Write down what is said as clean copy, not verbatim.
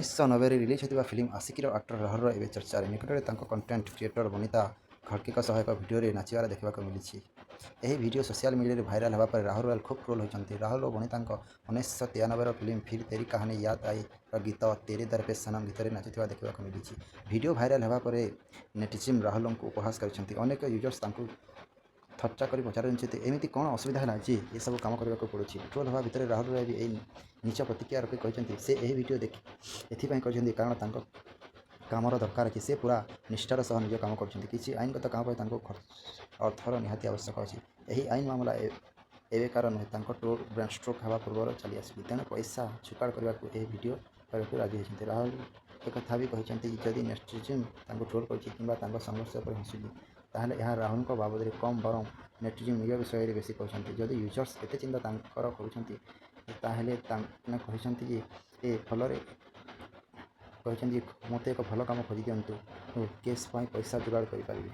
1990ରେ release ହୋଇଥିବା film ଆଶିକିର actor Rahul Roy ଏବେ ଚର୍ଚ୍ଚାରେ। ନିକଟରେ ତାଙ୍କୁ କଣ୍ଟେଣ୍ଟ କ୍ରିଏଟର ବନିତା ଘାଡ଼ଗେଙ୍କ ସହ ଏକ ଭିଡିଓରେ ନାଚିବାର ଦେଖିବାକୁ ମିଳିଛି। ଏହି ଭିଡିଓ ସୋସିଆଲ ମିଡିଆରେ ଭାଇରାଲ ହେବା ପରେ ରାହୁଲ ରୟ ଖୁବ୍ ଟ୍ରୋଲ୍ ହୋଇଛନ୍ତି। ରାହୁଲ ଓ ବନିତାଙ୍କ 1993ର ଫିଲ୍ମ ଫିର୍ ତେରି କାହାନୀ ୟାଦ୍ ଆଇର ଗୀତ ତେରେ ଦର ପେ ସନମ ଗୀତରେ ନାଚୁଥିବା ଦେଖିବାକୁ ମିଳିଛି। ଭିଡିଓ ଭାଇରାଲ ହେବା ପରେ ନେଟିଜିନ୍ ରାହୁଲଙ୍କୁ ଉପହାସ କରିଛନ୍ତି। ଅନେକ ୟୁଜର୍ସ ତାଙ୍କୁ ଥଟ୍ଟା କରି ପଚାରିଛନ୍ତି, ଏମିତି କ'ଣ ଅସୁବିଧା ହେଲା ଯେ ଏସବୁ କାମ କରିବାକୁ ପଡ଼ୁଛି? ଟ୍ରୋଲ୍ ହେବା ଭିତରେ ରାହୁଲ ରୟ ବି ନିଜ ପ୍ରତିକ୍ରିୟା ରଖି କହିଛନ୍ତି, ସେ ଏହି ଭିଡିଓ ଏଥିପାଇଁ କରିଛନ୍ତି, କାରଣ ତାଙ୍କ କାମର ଦରକାର ଅଛି। ସେ ପୂରା ନିଷ୍ଠାର ସହ ନିଜ କାମ କରୁଛନ୍ତି। କିଛି ଆଇନଗତ କାମ ପାଇଁ ତାଙ୍କୁ ଅର୍ଥର ନିହାତି ଆବଶ୍ୟକ ଅଛି। ଏହି ଆଇନ ମାମଲା ଏବେକାର ନୁହେଁ, ତାଙ୍କ ବ୍ରେନ୍ଷ୍ଟ୍ରୋକ୍ ହେବା ପୂର୍ବରୁ ଚାଲିଆସୁଛି। ତେଣୁ ପଇସା ଯୋଗାଡ଼ କରିବାକୁ ଏହି ଭିଡିଓ କରିବାକୁ ରାଜି ହୋଇଛନ୍ତି। ରାହୁଲ ଏକଥା ବି କହିଛନ୍ତି, ଯଦି ନେଟିଜିନ୍ ତାଙ୍କୁ ଟ୍ରୋଲ୍ କରୁଛି କିମ୍ବା ତାଙ୍କ ସଂଘର୍ଷ ଉପରେ ହସୁଛି, ତା'ହେଲେ ଏହା ରାହୁଲଙ୍କ ବାବଦରେ କମ୍ ବରଂ ନେଟିଜିନ୍ ନିଜ ବିଷୟରେ ବେଶି କହୁଛନ୍ତି। ଯଦି ୟୁଜର୍ସ ଏତେ ଚିନ୍ତା ତାଙ୍କର କରୁଛନ୍ତି, ତା'ହେଲେ କହିଛନ୍ତି ଯେ ଫଳରେ କହିଛନ୍ତି, ମୋତେ ଏକ ଭଲ କାମ ଖୋଜି ଦିଅନ୍ତୁ, ମୁଁ କେସ୍ ପାଇଁ ପଇସା ଯୋଗାଡ଼ କରିପାରିବି।